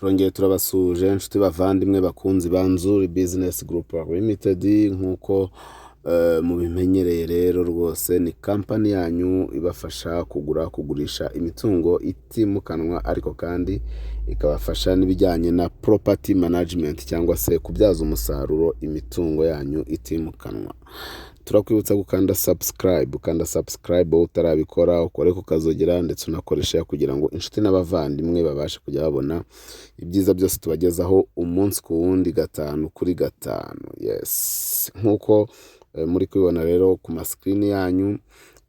Turongeye turabasuhuje, inshuti, bavandimwe, bakunzi ba Nzuri Business Group Limited. Nk'uko mubimenyereye rero, rwose ni kampani yanyu ibafasha kugura, kugurisha imitungo itimukanwa, ariko kandi ikabafasha n'ibijyanye na property management cyangwa se kubyaza umusaruro imitungo yanyu itimukanwa. Turakwibutsa gukanda subscribe. Ukanda subscribe wowe utarabikora, ukore ku kazogera, ndetse unakoresha kugira ngo inshuti n'abavandimwe babashe kujya babona ibyiza byose tubagezaho umunsi ku wundi, gatanu kuri gatanu. Yes, nk'uko muri kubibona rero ku ma screen yanyu,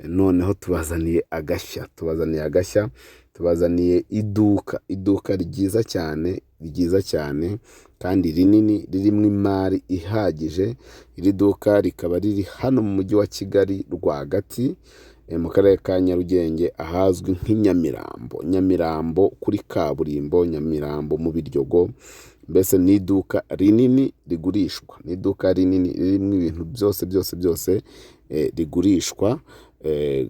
noneho tubazaniye agashya, tubazaniye agashya, tubazaniye iduka, iduka ryiza cyane, ryiza cyane kandi rinini, ririmo imari ihagije. Iri duka rikaba riri hano mu Mujyi wa Kigali rwagati, mu Karere ka Nyarugenge, ahazwi nk'i Nyamirambo, Nyamirambo kuri kaburimbo, Nyamirambo mu Biryogo. Mbese ni iduka rinini rigurishwa, ni iduka rinini ririmo ibintu byose byose byose, rigurishwa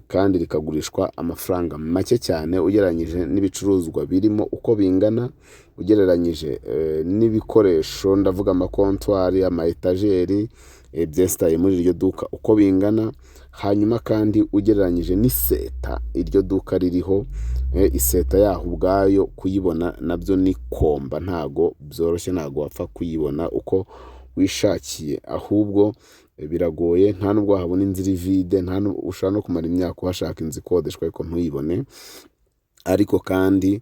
kandi rikagurishwa amafaranga make cyane ugereranyije n'ibicuruzwa birimo uko bingana, ugereranyije n'ibikoresho, ndavuga amakontwari, ama étagères byesitaye muri iryo duka uko bingana. Hanyuma kandi ugereranyije n'iseta iryo duka ririho, iseta yaho ubwayo kuyibona nabyo ni komba, ntago byoroshye, ntago wapfa kuyibona uko wishakiye, ahubwo biragoye. Nta nubwo wahabona inzu iri vide, nta ushobora no kumara imyaka uhashaka inzu ikodeshwa ariko ntuyibone. Ariko kandi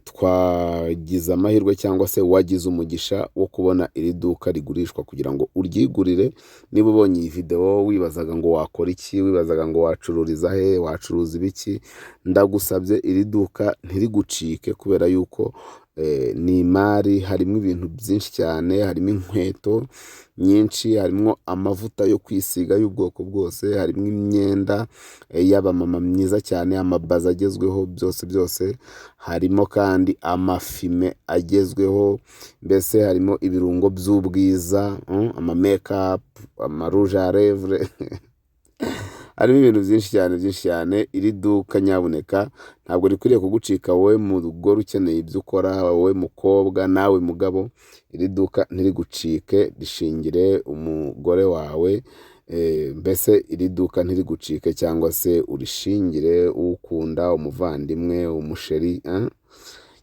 twagize amahirwe cyangwa se wagize umugisha wo kubona iri duka rigurishwa kugira ngo uryigurire. Niba ubonye iyi videwo wibazaga ngo wakora iki, wibazaga ngo wacururiza he, wacuruza ibiki, ndagusabye iri duka ntirigucike, kubera yuko ni imari. Harimo ibintu byinshi cyane, harimo inkweto nyinshi, harimo amavuta yo kwisiga y'ubwoko bwose, harimo imyenda y'abamama myiza cyane, amabaza agezweho, byose byose. Harimo kandi amafime agezweho, mbese harimo ibirungo by'ubwiza, ama makeup, ama rouge à lèvres, harimo ibintu byinshi cyane, byinshi cyane. Iri duka nyabuneka ntabwo rikwiriye kugucika, wowe mugore ukeneye ibyo ukora, wowe mukobwa, nawe mugabo. Iri duka ntirigucike, rishingire umugore wawe, mbese iri duka ntirigucike, cyangwa se urishingire ukunda, umuvandimwe, umusheri,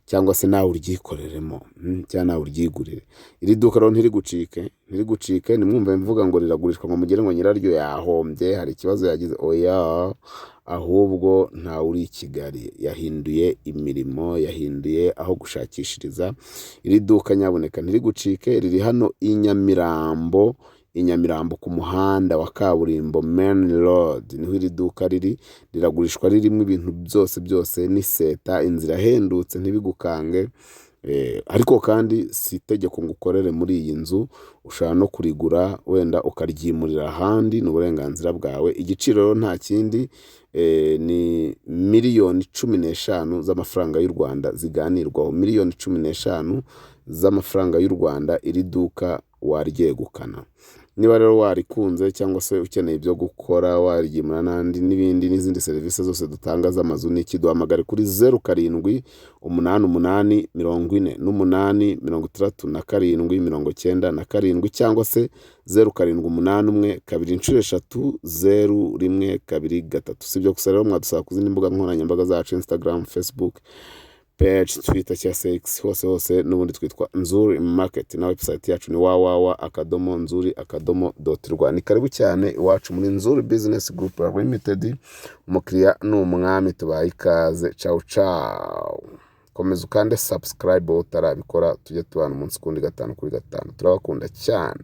cyangwa se nawe uryikoreremo, cyangwa nawe uryigurire. Iri duka rero ntirigucike, ntirigucike. Nimwumve mvuga ngo riragurishwa ngo mugire ngo nyiraryo yahombye, hari ikibazo yagize. Oya, ahubwo ntawe uri i Kigali, yahinduye imirimo, yahinduye aho gushakishiriza. Iri duka nyabuneka ntirigucike, riri hano i Nyamirambo, i Nyamirambo ku muhanda wa kaburimbo, main road, niho iri duka riri. Riragurishwa ririmo ibintu byose byose n'iseta, inzira ihendutse, ntibigukange. Ariko kandi si itegeko ngo ukorere muri iyi nzu, ushobora no kurigura wenda ukaryimurira ahandi, ni uburenganzira bwawe. Igiciro rero nta kindi, ni 15 miliyoni z'amafaranga y'u Rwanda ziganirwaho. 15 miliyoni z'amafaranga y'u Rwanda, iri duka waryegukana. Niba rero warikunze cyangwa se ukeneye ibyo gukora, waryimura n'andi n'ibindi n'izindi serivisi zose dutanga z'amazu n'iki, duhamagare kuri 0788486797, cyangwa se 0781330123. Si ibyo gusa rero, mwadusaba ku zindi mbuga nkoranyambaga zacu: Instagram, Facebook page, Twitter cyangwa se X, hose hose n'ubundi twitwa Nzuri Market, na website yacu ni www.nzuri.rw. Ni karibu cyane iwacu muri Nzuri Business Group Limited. Umukiriya ni umwami, tubaye ikaze. Ciao ciao, komeza ukande subscribe wowe utarabikora, tujye tubana umunsi kundi, gatanu kuri gatanu. Turabakunda cyane.